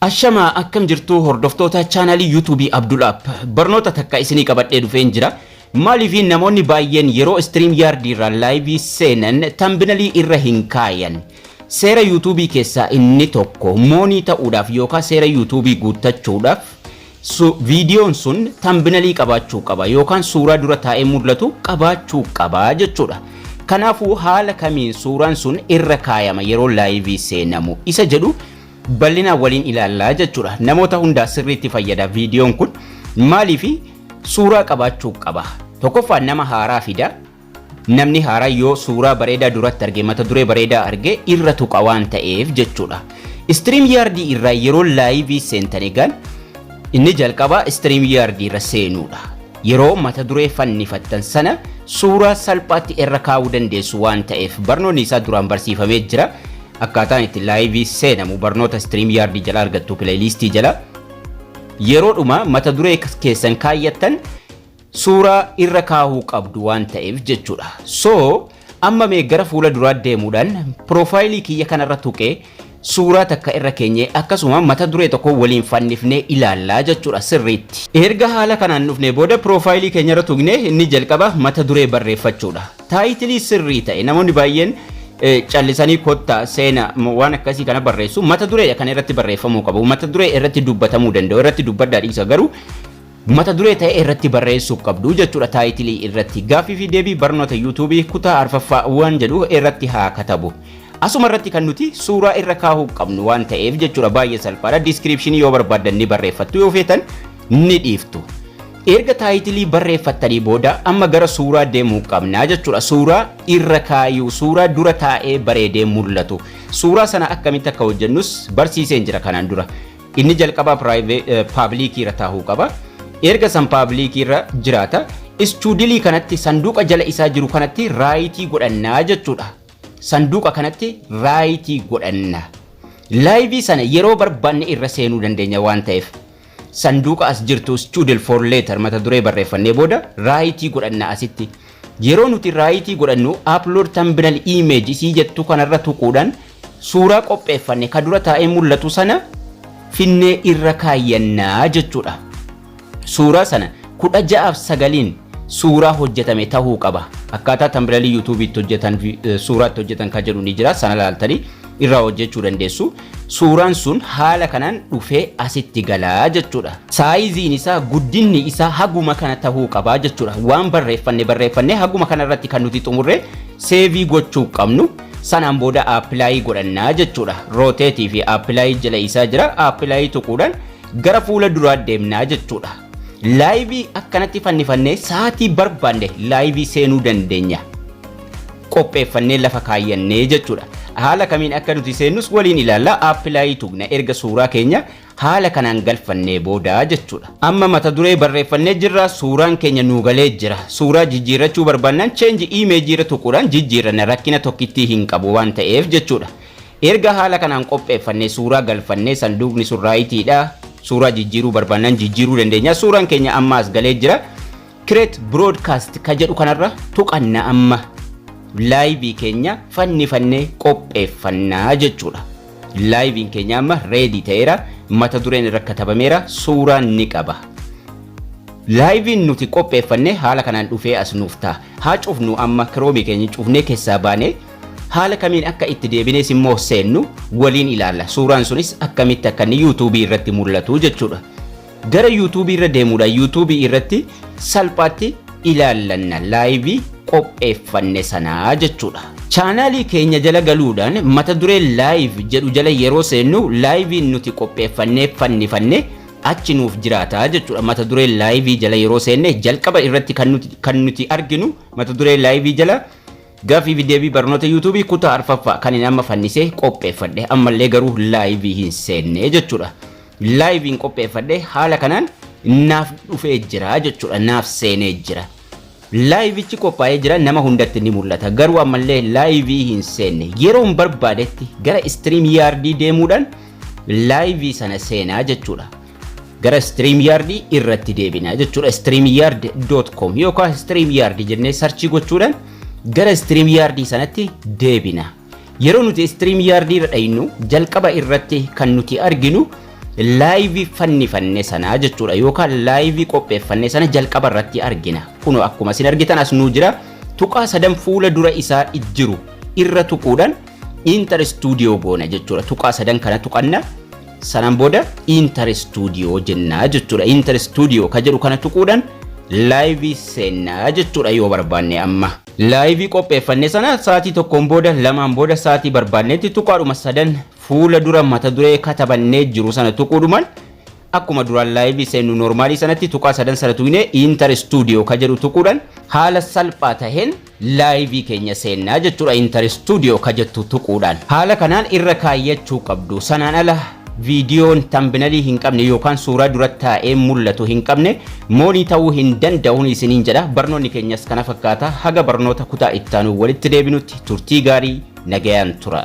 Ashamaa, akkam jirtu hordoftoota chaanalii YouTubeii Abdul App? Barnoota takka isinii qabadhee dhufeen jira. Maaliif namoonni baay'een yeroo StreamYard irraa liveii seenan thumbnailii irra hin kaayan? Seera YouTubeii keessaa inni tokko money ta'uudhaaf yookaan seera YouTubeii guuttachuudhaaf viidiyoon sun thumbnailii qabaachuu qaba yookaan suuraa dura taa'ee mul'atu qabaachuu qaba jechuudha. Kanaafuu haala kamiin suuraan sun irra kaayama yeroo liveii seenamu isa jedhu bal'inaan waliin ilaallaa jechuudha. Namoota hundaa sirriitti fayyada viidiyoon kun. Maaliif suuraa qabaachuu qaba? Tokkoffaan nama haaraa fida. Namni haaraa yoo suuraa bareedaa duratti arge, mata duree bareedaa arge, irra tuqa waan ta'eef jechuudha. StreamYard irraa yeroo liveii seentan egaan inni jalqabaa StreamYard irra seenuudha. Yeroo mata duree fannifattan sana suuraa salphaatti irra kaa'uu dandeessu waan ta'eef barnoonni isaa duraan barsiifamee jira. Akkaataan itti liveii seenamu barnoota StreamYard jala argattu, playlistii jala. Yeroo dhuma mata duree keessan kaayyattan suuraa irra kaahuu qabdu waan ta'eef jechuudha. So amma mee gara fuula duraa deemuudhaan profileii kiyya kanarra tuqee suuraa takka irra keenyee akkasuma mata duree tokko waliin fannifnee ilaallaa jechuudha sirriitti. Erga haala kanaan dhufnee booda profileii keenya irra tuqnee inni jalqaba mata duree barreeffachuudha. Titleii sirrii ta'e, namoonni baay'een callisanii kottaa seena waan akkasii kana barreessu. Mata duree kan irratti barreeffamuu qabu, mata duree irratti dubbatamuu danda'u irratti dubbaddaa dhiisa, garuu mata duree ta'e irratti barreessuu qabdu jechuudha. Titleii irratti gaaffii fi deebii barnoota YouTubeii kutaa arfaffaa waan jedhu irratti haa katabu. Asuma irratti kan nuti suuraa irra kaahuu qabnu waan ta'eef jechuudha, baay'ee salphaadha. Descriptionii yoo barbaaddan ni barreeffattu, yoo feetan ni dhiiftu. Erga titleii barreeffattanii booda amma gara suuraa deemuu qabnaa jechuudha. Suuraa irra kaayuu, suuraa dura taa'ee bareedee mul'atu. Suuraa sana akkamitti akka hojjennus barsiiseen jira kanaan dura. Inni jalqabaa publicii irra taa'uu qaba. Erga san publicii irra jiraata. Scheduleii kanatti, sanduuqa jala isaa jiru kanatti rightii godhannaa jechuudha. Sanduuqa kanatti rightii godhanna. Liveii sana yeroo barbaanne irra seenuu dandeenya waan ta'eef. Sanduuqa as jirtu schedule for later mata duree barreeffannee booda rightii godhanna asitti. Yeroo nuti rightii godhannu upload thumbnail image isii jettu kanarra tuquudhaan suuraa qopheeffanne ka dura taa'ee mul'atu sana finnee irra kaayyannaa jechuudha. Suuraa sana 16:9iin suuraa hojjetame tahuu qaba. Akkaataa thumbnailii YouTubeiitti hojjetan, suuraatti hojjetan kan jedhu ni jira, sana laaltanii irraa hojjechuu dandeessu. Suuraan sun haala kanaan dhufee asitti galaa jechuudha. Sizeiin isaa, guddinni isaa haguma kana tahuu qabaa jechuudha. Waan barreeffanne barreeffanne haguma kana irratti kan nuti xumurre saveii gochuu qabnu. Sanaan booda applyii godhannaa jechuudha. Rotateii fi applyii jala isaa jira. Applyii tuquudhaan gara fuula duraa deemnaa jechuudha. Liveii akkanatti fannifannee sa'aatii barbaanne liveii seenuu dandeenya. Qopheeffannee lafa kaayyannee jechuudha. Haala kamiin akka nuti seennus waliin ilaalla. Applyii tuqna erga suuraa keenya haala kanaan galfannee booda jechuudha. Amma mata duree barreeffannee jirra, suuraan keenya nuu galee jira. Suuraa jijjiirrachuu barbaannaan change imageii irra tuquudhaan jijjiirranna, rakkina tokkittii hin qabu waan ta'eef jechuudha. Erga haala kanaan qopheeffannee suuraa galfannee, sanduuqni sun rightiidha. Suuraa jijjiiruu barbaannaan jijjiiruu dandeenya. Suuraan keenya amma as galee jira. Create broadcast ka jedhu kanarra tuqanna, amma liveii keenya fannifannee qopheeffannaa jechuudha. Liveiin keenya amma ready ta'eera. Mata dureen irra katabameera. Suuraan ni qaba. Liveiin nuti qopheeffanne haala kanaan dhufee as nuuf ta'a. Haa cufnu amma, Chromeii keenya cufnee keessaa baanee haala kamiin akka itti deebinees immoo seennu waliin ilaalla. Suuraan sunis akkamitti akka inni YouTubeii irratti mul'atu jechuudha. Gara YouTubeii irra deemuudhaan YouTubeii irratti salphaatti ilaallanna liveii qopheeffanne sanaa jechuudha. Chaanaalii keenya jala galuudhaan mata duree live jedhu jala yeroo seennu liveiin nuti qopheeffannee fannifanne achi nuuf jiraata jechuudha. Mata duree liveii jala yeroo seenne jalqaba irratti kan nuti arginu mata duree liveii jala gaaffii fi deebii barnoota YouTubeii kutaa arfaffaa kan inni amma fannisee qopheeffadhe, ammallee garuu liveii hin seenne jechuudha. Liveiin qopheeffadhe haala kanaan naaf dhufee jira jechuudha, naaf seenee jira. Liveichi qophaa'ee jira, nama hundatti ni mul'ata, garuu ammallee liveii hin seenne. Yeroo hin barbaadetti gara StreamYardii deemuudhaan liveii sana seenaa jechuudha. Gara StreamYardii irratti deebina jechuudha. StreamYard.com yookaan StreamYard jennee searchii gochuudhaan gara StreamYardii sanatti deebina. Yeroo nuti StreamYardii irra dhaynu jalqaba irratti kan nuti arginu Live fannifanne sanaa jechuudha, yookaan live qopheeffanne sana jalqaba irratti argina. Kunoo akkuma isin argitan as nuu jira. Tuqaa sadan fuula dura isaa jiru irra tuquudhaan enter studio goona jechuudha. Tuqaa sadan kana tuqanna, sanaan booda enter studio jennaa jechuudha. Enter studio ka jedhu kana tuquudhaan live seennaa jechuudha yoo barbaanne amma. Live qopheeffanne sana sa'aatii 1n booda, 2n booda, sa'aatii barbaannetti tuqaadhuma sadan fuula dura mata duree katabannee jiru sana tuquudhumaan akkuma duraan live seennu normal sanatti tuqaa sadan sana tuqnee enter studio ka jedhu tuquudhaan haala salphaa taheen live keenya seennaa jechuudha, enter studio ka jettu tuquudhaan. Haala kanaan irra kaayyachuu qabdu. Sanaan ala viidiyoon thumbnail hin qabne yookaan suuraa dura taa'ee mul'atu hin qabne moonii ta'uu hin danda'uun isiniin jedha. Barnoonni keenyas kana fakkaata. Haga barnoota kutaa ittaanuu walitti deebinutti turtii gaarii, nagayaan tura.